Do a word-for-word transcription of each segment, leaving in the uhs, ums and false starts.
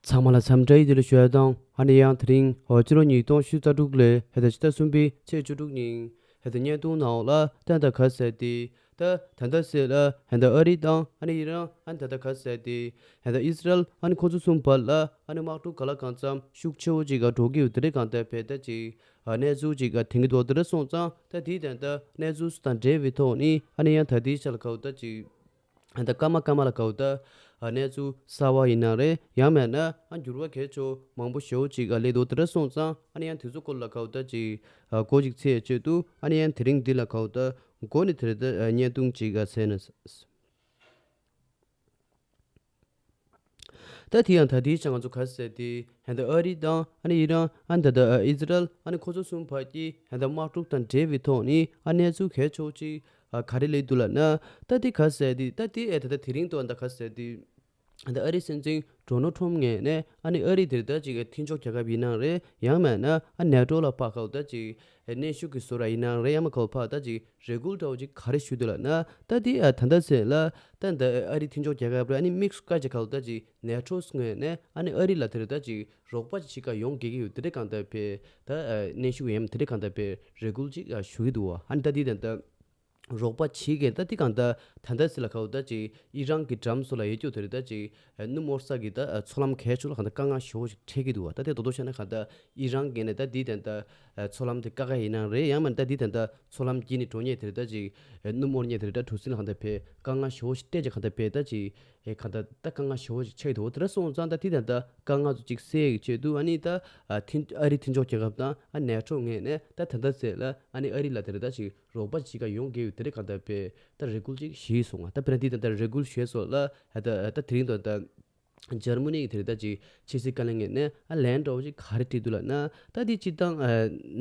ཚང་མ་ལ་འཚམས་འདྲི་ཡི་དེ་ལ་ཞུ་ཡ་དང་ཨ་ནི་ཡང་དེ་རིང་ཕྱི་ལོ་ཉིས་སྟོང་ཉི་ཤུ་རྩ་དྲུག་ལོའི་ཧེ་ད་ཕྱི་ཟླ་གསུམ་པའི་ཚེས་བཅུ་དྲུག་ཉིན་ཧེ་ད་བརྙན་ཐུང་ནང་ལ་ད་ད་ག་ཟེར་ཏེ་ད་ད་ད་ཟེར་ལ་ཧེ་ད་ཨ་རི་དང་ཨ་ནི་ཨི་རན་ཨ་ནི་ད་ད་ག་ཟེར་ཏེ་ཧེ་ད་ཨི་སི་རལ་ཨ་ནི་ཁོ་ཚོ་གསུམ་བར་ལ་ཨ་ནི་དམག་འཁྲུག་ག་ལ་གང་འཚམ་ཤུགས་ཆེ་བོ་ཅིག་ག་འགྲོ་གི་ཡོད་དེ་རེད། གང་ལྟར་བས་ད་ཅིག་གནས་ཚུལ་ཅིག་ག་དེང་གི་ཐོག་དེ་རེད་སོང་ཙང་ད་དེའི་ད་ད་གནས་ཚུལ་དང་འབྲེལ་བའི་ཐོག་ནས་ཨ་ནི་ཡང་ད་དེའི་ཆ་ལ་ག་བོ་ད་ཅིག་ད་སྐར་མ་སྐར་མ་ལ་ག་བོ་ད་གནས་ཚུལ་གསར་བ་ཡིན་ན་རེད། ཡང་མེད་ན་ཨ་འགྱུར་བ་གལ་ཆེ་མང་པོ་ཞེ་བོ་ཅིག་ཨ་སླེབས་འདུག་དེ་འདྲ་སོང་ཙང་ཨ་ནི་ཡང་དེ་ཚོ་སྐོར་ལ་ག་བོ་ད་ཅིག་ཨ་གོ་ཅིག་ཚེས་ཆེད་དུ་ཨ་ནི་ཡང་དེ་རིང་འདི་ལ་ག་བོ་ད་གོ་ནི་དེ་རེད། ད་བརྙན་ཐུང་ཅིག་ཨ་གསན་ན། ད་དེ་ཡང་ད་དེའི་ཆ་ང་ཚོ་ག་ཟེར་ཏེ་ཧན་ད་ཨ་རི་དང་ཨ་ནི་ཨི་རན་ཨ་ནི་ད་ད་ཨི་ཛི་རལ་ཨ་ནི་ཁོ་ཚོ་གསུམ་བར་གྱི་ཧན་ད་དམག་འཁྲུག་དང་འབྲེལ་བའི་ཐོག་ནས་ཨ་གནས་ཚུལ་གལ་ཆེ་བོ་ཅིག་ཨ་ག་རེ་སླེབས་འདུག་ལབ་ན། ད་དེ་ག་ཟེར་ཏེ་ད་དེ་ཨེ་ད་ད་དེ་རིང་དུ་ཨ་ད་ག་ཟེར་ཏེ་ད་ཨ་རིའི་སྲིད་འཛིན་ཌོ་ནལ་ཊམ་ངོས་ནས་ཨ་ནི་ཨ་རི་དེར་ད་ཅིག་མཐུན་ཕྱོགས་རྒྱལ་ཁབ་ཡིན་ནའང་རེད། ཡང་མིན་ན་ཨ་ནེ་ཊོ་ལ་ཕར་ག་བོ་ད་ཅིག་གནོན་ཤུགས་ཀྱི་བཟོ་འདྲ་ཡིན་ནའང་རེད། ཡང་མིན་ག་བོ་ཕར་ད་ཅིག་རེ་སྐུལ་འདྲ་བོ་ཅིག་ག་རེ་ཞུས་འདུག་ལབ་ན། ད་དེ་ཨ་ད་ད་ཟེར་ལ་ད་ད་ཨ་རི་མཐུན་ཕྱོགས་རྒྱལ་ཁབ་རེད། ཨ་ནི་དམིགས་སུ་བཀར་ཅིག་ག་བོ་ད་ཅིག་ནེ་ཊོ་ངོས་ནས་ཨ་ནི་ཨ་རི་ལ་དེར་ད་ཅིག་རོགས་པ་ཅིག་ག་ཡོང་དགོས་ཀྱི་ཡོད། དེ་འདྲ་གང་ལྟར་བས་ད་གནོན་ཤུགས་ཡིན་དེ་འདྲ་གང་ལྟར་བས་རེ་སྐུལ་ཅིག་ཞུ་གི་འདུག་བ། ཨ་ནི་ད་དེ་ད་ད་རོགས་པ་བྱེད་མཁན་ད་དེ་གང་ལྟར་ད་ལྟ་སི་ལ་ཁ་བོ་ད་ཅིག་ཨི་རན་གྱི་འགྲམ་སོགས་ལ་ཡོད་རྒྱུ་དེ་རེད། ད་ཅིག་ཨ་སྣུམ་འོར་ས་གི་ད་ཨ་མཚོ་ལམ་གལ་ཆེ་ལ་གང་ལྟར་དཀའ་ངལ་ཞེ་པོ་ཞིག་འཕྲད་ཀྱི་འདུག་བ། ད་དེ་རྡོག་རྡོག་བཤད་ན་གང་ལྟར་ཨི་རན་གྱི་ནས་ད་དེ་ད་ལྟ་ཨ་མཚོ་ལམ་དེ་བཀག་ཡ་ཡིན་ནའང་རེད། ཡང་མིན་ད་དེ་ད་ལྟ་མཚོ་ལམ་བརྒྱུད་ནས་འགྲོ་མཁན་དེ་རེད། ད་ཅིག་ཨ་སྣུམ་འོར་མཁན་དེ་རེད། ད་གྲུ་གཟིངས་ལ་གང་ལྟར་བས་དཀའ་ངལ་ཞེ་པོ་ཞིག་འཕྲད་ཀྱི། གང་ལྟར་བས་ད་ཅིག་ཨེ་གང་ལྟར་ད་དཀའ་ངལ་ཞེ་པོ་ཞིག་ཆགས་ཀྱི་འདུག་དེ་འདྲ་སོང་ཙང་ད་དེ་ད་ལྟ་དཀའ་ངལ་ཚོ་ཅིག་སེལ་ཡག་ཆེད་དུ་ཨ་ནི་ད་ཨ་མཐུན་ཨ་རི་མཐུན་ཕྱོགས་རྒྱལ་ཁབ་དང་ཨ་ནེ་ཊོ་ངོས་ནས་ད་ད་ལྟ་ཟེར་ལ་ཨ་ནི་ཨ་རི་ལ་དེ་རེད། ད་ཅིག་རོགས་པ་ཅིག་ག་ཡོང་དགོས་ཡོད་དེ་རེད། གང་ལྟར་བས་ད་རེ་སྐུལ་ཅིག་ཞུས་སོང་བ། ད་དཔེར་ན་འདི་ད་ལྟ་རེ་སྐུལ་ཞུས་སོང་ལ་ད་ད་དེ་རིང་ད་ལྟ་འཇར་མ་ནི་གི་དེ་རེད། ད་ཅིག་ཕྱི་སྲིད་བཀའ་བློན་ངོས་ནས་ཨ་ལན་འདྲ་བོ་ཅིག་ག་རེ་བྲིས་འདུག་ལབ་ན། ད་འདི་སྤྱིར་བཏང་ཨ་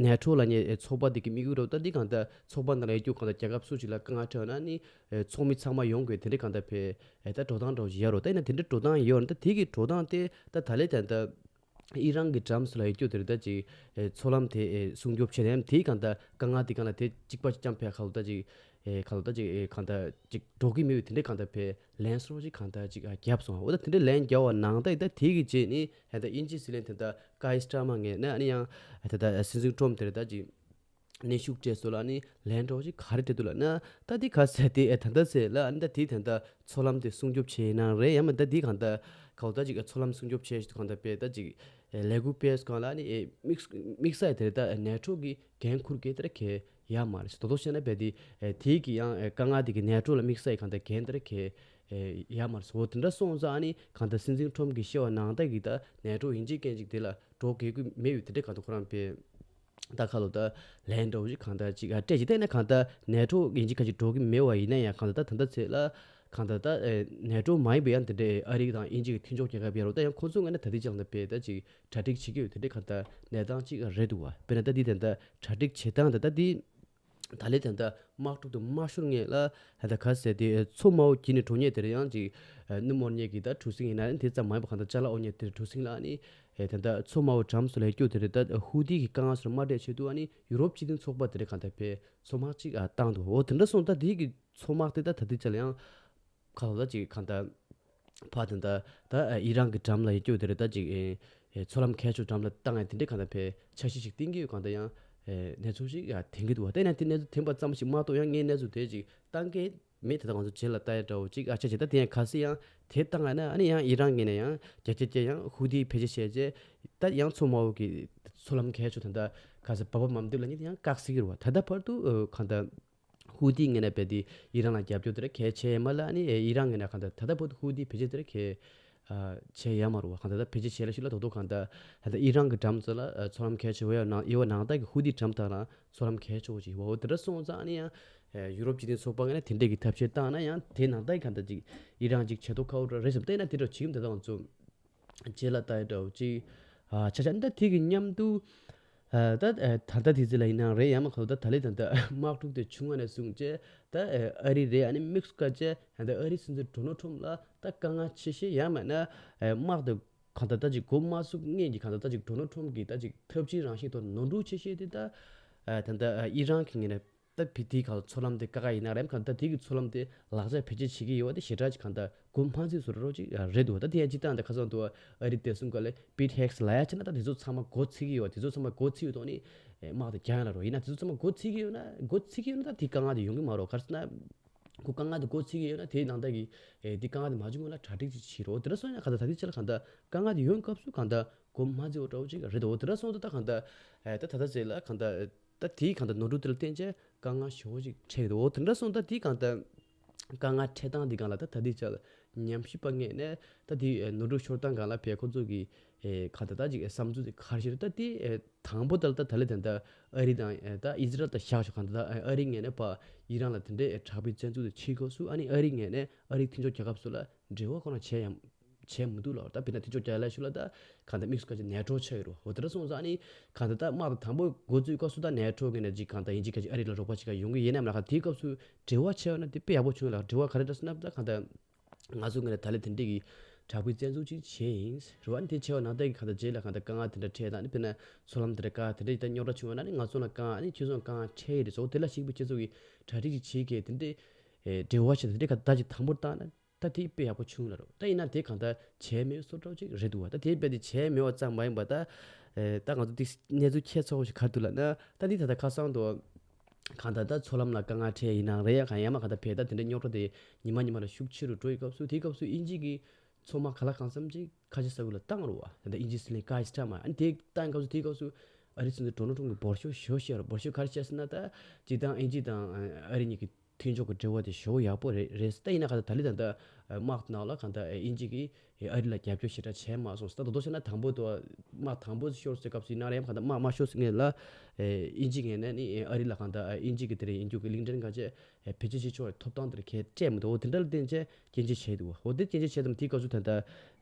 ནེ་ཊོ་ལབ་མཁན་ཨེ་ཚོགས་པ་དེ་གི་དམིགས་ཡུལ་འདྲ་བོ་ད་འདི་གང་ལྟར་ཚོགས་པ་ནང་ལ་ཡོད་རྒྱུ་གང་ལྟར་རྒྱལ་ཁབ་སུ་ཞིག་ལ་དཀའ་ངལ་འཕྲད་ན་ཨ་ནི་ཨེ་ཚོགས་མི་ཚང་མ་ཡོང་དགོས་དེ་འདྲ་གང་ལྟར་བས་ཨེ་ད་འགྲོ་སྟངས་འདྲ་བོ་ཞིག་ཡོད་རེད། ད་ཡིན་ན་དེ་འདྲ་འགྲོ་སྟངས་ཡོད་རེད། ད་དེ་གི་འགྲོ་སྟངས་དེ་ད་ད་ལས་ད་ལྟ་ཨི་རན་གྱི་འགྲམ་སུ་ལ་ཡོད་རྒྱུ་དེ་རེད། ད་ཅིག་ཨེ་མཚོ་ལམ་དེ་ཨེ་སྲུང་སྐྱོབ་བྱེད་ནས་དེའི་གང་ལྟར་དཀའ་ངལ་དེ་གང་ལ་དེ་གཅིག་པ་གཅིག་རྐྱང་ཕན་ཁ་ལོ་ད་ཅིག་ཨེ་ཁ་ལོ་ད་ཅིག་ཨེ་གང་ལྟར་ཅིག་འགྲོ་གི་མེད་པའི་དེ་འདྲ་གང་ལྟར་བས་ལན་སོགས་ཅིག་གང་ལྟར་ཅིག་ཨ་བརྒྱབ་སོང་། འོ་ད་དེ་འདྲ་ལན་བརྒྱབ་པ་ནང་ད་ད་དེ་གི་རྗེས་ནི་ཨེ་ད་དབྱིན་ཇིའི་སྲིད་བློན་དེ་ད་ཀའི་སི་ཊར་མར་ངོས་ནས་ཨ་ནི་ཡང་ཨེ་ད་ད་སྲིད་འཛིན་ཊམ་དེ་རེད། ད་ཅིག་གནོན་ཤུགས་སྤྲད་སོང་ལ་ཨ་ནི་ལན་འདྲ་བོ་ཅིག་ག་རེ་སྤྲད་འདུག་ལབ་ན། ད་འདི་ག་ཟེར་དེ་ཨེ་ད་ད་ཟེར་ལ་ཨ་ནི་ད་དེ་ད་ད་མཚོ་ལམ་དེ་སྲུང་སྐྱོབ་བྱས་ནའང་རེད། ཡང་མིན་ད་འདི་གང་ལྟར་ག་བོ་ད་ཅིག་མཚོ་ལམ་སྲུང་སྐྱོབ་བྱས་ཞིག་གང་ལྟར་བས་ད་ཅིག་ཨེ་ལས་འགུལ་སྤེལ་སྒང་ལ་ཨ་ནི་ཨེ་དམིགས་དམིགས་བསལ་དེ་རེད། ད་ཨེ་ནེ་ཊོ་གི་འགན་འཁུར་མཁན་དེ་ར་གལ་ཡོད་མ་རེད། དོ་དོ་བཤད་ན་བས་དེ་ཨེ་དེ་གི་ཡང་ཨེ་དཀའ་ངལ་དེ་གི་ནེ་ཊོ་ལ་དམིགས་བསལ་གང་ལྟར་འགན་དེ་ར་གལ་ཨེ་ཡོད་མ་རེད། འོ་དེ་འདྲ་སོང་ཙང་ཨ་ནི་གང་ལྟར་སྲིད་འཛིན་ཊམ་གི་བཤད་པ་ནང་ད་གི་ད་ནེ་ཊོ་ཡིན་གཅིག་མིན་གཅིག་དེ་ལ་འགྲོ་དགོས་ཀྱི་མེད་ཡོད་དེ་འདྲ་གང་ལྟར་ཁོ་རང་བས་ད་ཁ་ལོ་ད་ལན་འདྲ་བོ་ཞིག་གང་ལྟར་ཅིག་ཨ་སྤྲད་ཅིག་བལྟས་ན་གང་ལྟར་ནེ་ཊོ་ཡིན་གཅིག་ག་ཅིག་འགྲོ་གི་མེད་པ་ཡིན་ན་ཡང་གང་ལྟར་ད་ད་ལྟ་ཚེ་ལ་གང་ལྟར་ད་ཨེ་ནེ་ཊོ་མ་ཡིན་པའི་ཡང་དེ་འདྲའི་ཨ་རི་དང་དབྱིན་ཇི་གི་མཐུན་ཕྱོགས་རྒྱལ་ཁབ་ཡོད་རེད། ད་ཡང་ཁོ་ཚོ་ངོས་ནས་ད་ལྟའི་ཆ་ལ་ད་བས་ད་ཅིག་གྲ་སྒྲིག་བྱེད་ཀྱི་ཡོད་དེ་འདྲའི་གང་ལྟར་གནས་སྟངས་ཅིག་རེད་འདུག་བ། དཔེར་ན་ད་འདི་ད་ལྟ་གྲ་སྒྲིག་བྱེད་སྟངས་ད་ད་འདི་ད་ལྟའི་ད་ལྟ་དམག་འཁྲུག་དེ་མ་ཤོར་སྔོན་ལ་ད་ལྟ་ག་ཟེར་དེ་མཚོ་དམའ་བོ་བརྒྱུད་ནས་འགྲོ་མཁན་དེ་རེད། ཡང་ཅིག་སྣུམ་འོར་མཁན་གྱི་ད་གྲུ་གཟིངས་ཡིན་ན་དེ་ཙམ་མ་ཡིན་པ་གང་ལྟར་ཅ་ལག་འོར་མཁན་དེ་གྲུ་གཟིངས་ལ་ཨ་ནི་ཨེ་ད་ལྟ་མཚོ་དམའ་བོ་འགྲམ་སུ་ལ་ཡོད་རྒྱུ་དེ་རེད། ད་ཧུ་ཏི་གི་དཀའ་ངལ་སོགས་མ་འཕྲད་ཆེད་དུ་ཨ་ནི་ཡུ་རོབ་སྤྱི་མཐུན་ཚོགས་པ་དེ་རེད་གང་ལྟར་བས་མཚོ་དམག་ཅིག་ཨ་བཏང་འདུག་འོ་དེ་འདྲ་སོང་ཙང་དེ་གི་མཚོ་དམག་དེ་ད་ད་ལྟའི་ཆ་ལ་ཡང་ག་ལ་ཅིག་གང་ལྟར་ཕར་དེ་འདྲ་ད་ཨི་རན་གྱི་འགྲམ་ལ་ཡོད་རྒྱུ་དེ་རེད། ད་ཅིག་ཨེ་ཨེ་མཚོ་ལམ་གལ་ཆེ་འགྲམ་ལ་བཏང་ཡ་དེ་འདྲའི་གང་ལྟར་བས་འཆར་གཞི་ཞིག་བཏིང་གི་ཡོད། གང་ལྟར་ཡང་ཨེ་གནས་ཚུལ་ཞིག་ཡང་ཐོན་གྱི་འདུག་བ། དེ་ནས་དེ་གནས་ཚུལ་ཐོན་པ་ཙམ་ཞིག་མ་གཏོགས་ཡང་ངས་གནས་ཚུལ་དེ་ཅིག་བཏང་གི་མེད། དེ་དག་ང་ཚོ་རྗེས་ལ་ལྟ་ཡ་འདྲ་བོ་ཅིག་ཨ་ཆ་ཆེ། ད་དེ་ཡང་གལ་སྲིད་ཡང་དེ་བཏང་ཡ་ན་ཨ་ནི་ཡང་ཨི་རན་ངོས་ནས་ཡང་རྒྱ་ཆེ་ཆེ་ཡང་ཧུ་ཏི་བེད་སྤྱོད་བྱས་རྗེས་ད་ཡང་མཚོ་དམའ་བོ་གི་མཚོ་ལམ་གལ་ཆེ་ད་ལྟ་ག་ས་བབ་བབ་མམ་འདུག་ལ་ནི་ཡང་བཀག་སྲིད་ཀྱི་རེད་བ། ད་ལྟ་བར་དུ་ཨ་གང་ལྟར་ཧུ་ཏི་ངོས་ནས་རྦད་དེ་ཨི་རན་ལ་རྒྱབ་སྐྱོར་དེ་ར་གལ་ཆེ་ཡ་མ་ལ་ཨ་ནི་ཨི་རན་ངོས་ནས་གང་ལྟར་ད་ལྟ་བར་དུ་ཧུ་ཏི་བེད་སྤྱོད་དེ་ར་གལ་ཨ་བྱས་ཡ་མ་རེད་བ། གང་ལྟར་ད་བེད་སྤྱོད་བྱས་ལ་ཤུལ་ལ་དོ་དོ་གང་ལྟར་ད་ལྟ་ཨི་རན་གྱི་འགྲམ་ཚོ་ལ་ཨ་མཚོ་ལམ་གལ་ཆེ་བ་ཡོད་ནང་ཡོད་པ་ནང་ལྟར་གྱི་ཧུ་ཏི་འགྲམ་དག་ལ་མཚོ་ལམ་གལ་ཆེ་བོ་ཅིག་ཡོད་པ། འོ་དེ་འདྲ་སོང་ཙང་ཨ་ནི་ཡང་ཨ་ཡུ་རོབ་སྤྱི་མཐུན་ཚོགས་པ་ངོས་ནས་དེ་འདྲས་ཀྱི་ཐབས་ཤེས་བཏང་ན་ཡང་དེ་ནང་ལྟར་གྱི་གང་ལྟར་ཅིག་ཨི་རན་ཅིག་བྱེད་དོ་ཁ་བོ་འདྲ་རེད་བསམ། བལྟས་ན་དེ་འདྲ་བྱེད་ཀྱི་མི་འདུག་ད་ང་ཚོ་རྗེས་ལ་ལྟ་ཡ་འདྲ་བོ་ཅིག་ཨ་ཆ་ཆ་འདི་དེ་གི་མཉམ་དུ་ཨ་ད་ཨ་ད་ལྟ་དེ་ཚོ་ལ་ཡིན་ནའང་རེད། ཡང་མ་གཏོགས་ད་ད་ལས་ད་ལྟ་དམག་འཁྲུག་དེ་བྱུང་བ་ནས་བཟུང་བྱས་ད་ཨ་ཨ་རི་རེད། ཨ་ནི་དམིགས་སུ་བཀར་བྱས་ད་ལྟ་ཨ་རི་སྲིད་འཛིན་ཌོ་ནལ་ཊམ་ལ་ད་དཀའ་ངལ་ཆེ་ཤོས་ཡང་མིན་ན་ཨ་དམག་དེ་གང་ལྟར་ད་ཅིག་འགོ་མ་ཚུགས་སྔོན་གྱི་གང་ལྟར་ད་ཅིག་ཌོ་ནལ་ཊམ་གྱི་ད་ཅིག་ཐབས་ཇུས་རང་བཞིན་ཐོག་ནོར་འཁྲུལ་ཆེ་ཤོས་དེ་ད་ཨ་ད་ལྟ་ཨ་ཨི་རན་གྱི་ངོས་ནས་ ད་ཕི་དེའི་གང་མཚོ་ལམ་དེ་ཀ་ཀ་ཡིན་ན་རེད། གང་ད་དེ་གི་མཚོ་ལམ་དེ་ལག་ཆ་བེད་སྤྱོད་བྱེད་ཀྱི་ཡོད་པ་དེ་ཞེ་དྲག་ཅིག་གང་ད་གོ་མ་ཚིག་བཟོ་འདྲ་ཅིག་རེད་འདུག་ད་དེ་ཡང་སྤྱིར་བཏང་ད་ཁ་སང་དུ་ཨ་རི་བདེ་སྲུང་སྒང་ལ་པིཊ་ཧེག་སི་ལབ་ཡ་ཅིག་ན། ད་དེ་ཚོ་ཚང་མ་མགོ་ཚིག་གི་ཡོད། དེ་ཚོ་ཚང་མ་མགོ་ཚིག་ཡོད་དོ་ནི་དམག་དེ་རྒྱག་ཡ་ལ་རོ། ཡིན་ན་དེ་ཚོ་ཚང་མ་མགོ་ཚིག་གི་ཡོད་ན་མགོ་ཚིག་གི་ཡོད་ན་ད་དེ་དཀའ་ངལ་དེ་ཡོང་གི་མ་རོ། ག་རེ་ཟེར་ན། ཁོ་དཀའ་ངལ་དེ་མགོ་ཚིག་གི་ཡོད་ན་དེའི་ནང་ལྟ་གི་ཨེ་དེ་དཀའ་ངལ་དེ་མ་བྱུང་སྔོན་ལ་གྲ་སྒྲིག་ཅིག་བྱེད་རོགས། དེ་འདྲ་སོང་ཡང་གང་ལྟར་ད་ལྟའི་ཆ་ལ་གང་ལྟར་དཀའ་ངལ་དེ་ཡོང་སྐབས་སུ་གང་ལྟར་མགོ་མ་ཚོས་འདྲ་བོ་ཅིག་རེད་འདུག་དེ་འདྲ་སོང་ཙང་ད་གང་ལྟར་ཨེ་ད་ད་ལྟ་ཟེར་ལ་གང་ལྟར་ཨེ་ད་དེའི་གང་ལྟར་ནོར་འཁྲུལ་དེ་ལ་བརྟེན་བྱས་དཀའ་ངལ་ཞེ་པོ་ཅིག་འཕྲད་འདུག་དེ་འདྲ་སོང་ད་དེའི་གང་ལྟར་དཀའ་ངལ་འཕྲད་སྟངས་དེ་སྒང་ལ་ད་ད་ལྟའི་ཆ་ལ་ཉམས་ཞིབ་པ་ངོས་ནས་ད་དེའི་ཨེ་ནོར་འཁྲུལ་ཤོར་སྟངས་སྒང་ལ་བས་ཁོ་ཚོ་གི་ཨེ་གང་ལྟར་ད་ཅིག་ཨེ་བསམ་ཚུལ་དེ་ག་རེ་ཞིག་རེད། ད་དེ་ཨེ་དང་པོ་ད་ལ་ད་ད་ལེ་དེ་འདྲ་ཨ་རི་དང་ཨེ་ད་ཨི་ཟི་རལ་དང་བཞག་ཤོག་གང་ལྟར་ད་ཨ་རི་ངོས་ནས་ཕར་ཨི་རན་ལ་དེ་འདྲའི་ཨེ་དྲག་པོའི་བཙན་འཛུལ་དེ་བྱེད་སྐབས་སུ། ཨ་ནི་ཨ་རི་ངོས་ནས་ཨ་རིའི་མཐུན་ཕྱོགས་རྒྱལ་ཁབ་ཚོ་ལ་འབྲེལ་བ་ཁོ་རང་བྱས་ཡང་བྱས་མི་འདུག་ལ། ད་དཔེར་ན་མཐུན་ཕྱོགས་རྒྱལ་ཁབ་ལ་ཞུ་ལ་ད་གང་ལྟར་དམིགས་སུ་བཀར་ཅིག་ནེ་ཊོ་ཆགས་ཡོད་རེད། འོ་དེ་འདྲ་སོང་ཙང་ཨ་ནི་གང་ལྟར་ད་དམག་དང་དང་པོ་འགོ་བཙུགས་སྐབས་སུ་ད་ནེ་ཊོ་ངོས་ནས་ཅིག་གང་ལྟར་ཡིན་གཅིག་ག་ཅིག་ཨ་རི་ལ་རོགས་པ་བྱེད་ག་ཡོང་གི་ཡིན་ནམ་ལ། ག་དེའི་སྐབས་སུ་འབྲེལ་བ་བྱས་ཡོད་ན་དེ་དཔེ་ཡག་པོ་བྱུང་ལ། འབྲེལ་བ་ག་རེ་འདྲ་ཟེར་ན་ད་གང་ལྟར་ང་ཚོ་ངོས་ནས་ད་ལན་དེ་འདྲས་ཀྱི་དྲག་པོའི་བཙན་འཛུལ་ཅིག་བྱས་ཡིན་རེད་བ། དེ་བྱས་པ་ནང་ལྟར་གྱི་གང་ལྟར་རྗེས་ལ་གང་ལྟར་དཀའ་ངལ་དེ་འདྲ་འཕྲད་དང་ནི་དཔེར་ན་མཚོ་ལམ་དེ་འདྲ་བཀག་དེ་འདྲས་ད་རྙོག་དྲ་བྱུང་བ་ན་ནི་ང་ཚོ་ལ་དཀའ་ངལ་ནི་ཁྱེད་ཚོ་ལ་དཀའ་ངལ་འཕྲད་ཡི་རེད། གཙོ་བོ་དེ་ལ་གཞིགས་པའི་ཁྱེད་ཚོ་གི་གྲ་སྒྲིག་ཅིག་བྱེད་གི་དེ་འདྲས་འབྲེལ་བ་བྱས་དེ་འདྲས་ག་ད་ཅིག་དང་པོར་བཏང་ན་ད་དེ་དཔེ་ཡག་པོ་བྱུང་ལ་རོ། ད་ཡིན་ན་དེ་གང་ལྟར་བྱས་མེད་བཟོ་འདྲ་ཅིག་རེད་འདུག་བ། ད་དེ་རྦད་དེ་བྱས་མེད་པ་ཙམ་མ་ཡིན་པ་ད་ད་ང་ཚོ་དེ་གནས་ཚུལ་ཁྱད་མཚར་པོ་ཞིག་ག་རེ་འདུག་ལབ་ན། ད་འདི་ད་ལྟ་ཁ་སང་དུ་གང་ལྟར་ད་མཚོ་ལམ་ལ་དཀའ་ངལ་འཕྲད་ཡིན་ནའང་རེད། ཡང་གང་ཡང་མ་གང་ལྟར་བས་ད་དེ་འདྲའི་རྙོག་དྲ་དེ་ཉི་མ་ཉི་མ་ལ་ཤུགས་ཆེ་རུ་འགྲོ་ཡི་སྐབས་སུ། དེའི་སྐབས་སུ་དབྱིན་ཇི་གི་མཚོ་དམག་ག་ལ་གང་འཚམ་ཅིག་ཁ་ཆེ་ས་ཁུལ་ལ་བཏང་རུ་བ། ད་ལྟ་དབྱིན་ཇི་ཟི་ལིང་ཀའི་སི་ཊར་མ་ཨ་ནི་དེ་བཏང་སྐབས་སུ། དེའི་སྐབས་སུ་ཨ་རི་སྲིད་འཛིན་ཌོ་ནལ་ཊམ་གྱིས་འབོར་ཤོག་ཞེ་པོ་བཤད་རུ། འབོར་ཤོག་ག་རེ་བཤད་ཟེར་ན། ད་སྤྱིར་བཏང་དབྱིན་ཇི་དང་ཨ་རི་གཉིས་ཀྱི་མཐུན་ཕྱོགས་ཀྱི་འབྲེལ་བ་དེ་ཞེ་པོ་ཡག་པོ་རེད་རེད། ད་ཡིན་ན་ག་ད་ད་ལི་ད་ད་དམག་ནང་ལ་གང་ལྟར་དབྱིན་ཇི་གིས་ཨ་རི་ལ་རྒྱབ་སྐྱོར་ཞེ་དྲག་བྱས་མ་སོང་། ད་དོ་དོ་བྱས་ན་དང་པོ་དུ་དམག་དང་པོ་ཤོར་སའི་སྐབས་སུ་ཡིན་ན་རེད། ཡང་གང་ལྟར་དམག་དམག་ཤོར་སའི་སྔོན་ལ་དབྱིན་ཇི་ངོས་ནས་ནི་ཨ་རི་ལ་གང་ལྟར་དབྱིན་ཇི་གི་དེ་རེད་ཡིན་རྒྱུ་གི་གླིང་ཕྲན་ག་ཅེ་བེད་སྤྱོད་བྱེད་ཆོག་པའི་ཐོབ་ཐང་དེར་གལ་སྤྲད་མི་འདུག་འོ་དེ་འདྲ་ལ་བརྟེན་བྱས་སྐྱོན་བརྗོད་བྱས་འདུག་འོ་དེ་སྐྱོན་བརྗོད་བྱས་དུས་དེའི་སྐབས་སུ་ད་ལྟ་